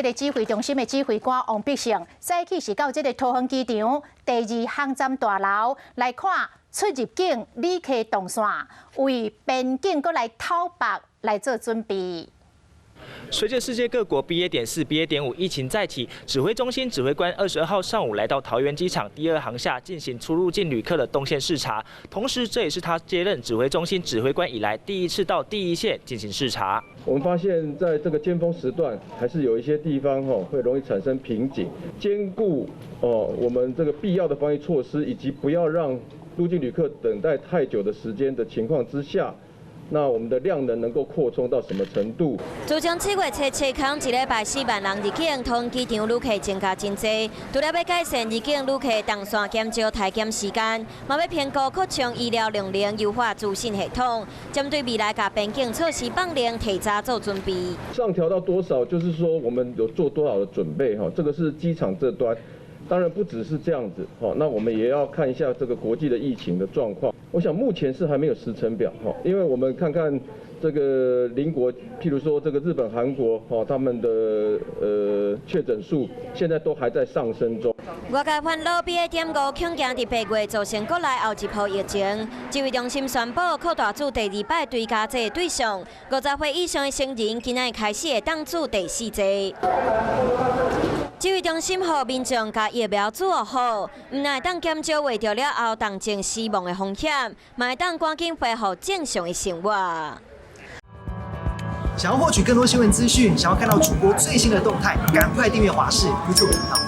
這个指揮中心的指揮官王必勝，早起是到這个桃園機場第二航站大樓來看出入境旅客動線，為邊境閣來透白來做準備。隨着世界各國 BA.4、BA.5疫情再起，指揮中心指揮官22號上午來到桃園機場第二航廈進行出入境旅客的動線視察，同時這也是他接任指揮中心指揮官以來第一次到第一線進行視察。我們發現，在這個尖峰時段，還是有一些地方吼會容易產生瓶頸，兼顧哦我們這個必要的防疫措施，以及不要讓入境旅客等待太久的時間的情況之下。那我們的量能能夠擴充到什麼程度？自從7月7日開一禮拜4萬人入境，桃園機場旅客增加真濟。除了欲改善入境旅客動線減少篩檢時間，嘛欲評估擴充醫療量能、優化資訊系統，針對未來共邊境措施放寬，提早做準備。上調到多少，就是說我們有做多少的準備哈。這個是機場這端，當然不只是這樣子哈。那我們也要看一下這個國際的疫情的狀況。我想目前是還沒有時程表哈，因為我們看看這個鄰國，譬如說這個日本、韓國，哈，他們的確診數現在都還在上升中。外界煩惱 BA.5恐驚佇8月造成國內後一波疫情，指揮中心宣布擴大注第二擺追加劑對象，50歲以上的成人今仔日開始會當注第四劑。指揮中心呼民眾共疫苗注好，毋但會當減少秽著了後重症死亡的風險，嘛會當趕緊恢復正常的生活。想要獲取更多新聞資訊，想要看到主播最新的動態，趕快訂閱華視 YouTube 頻道。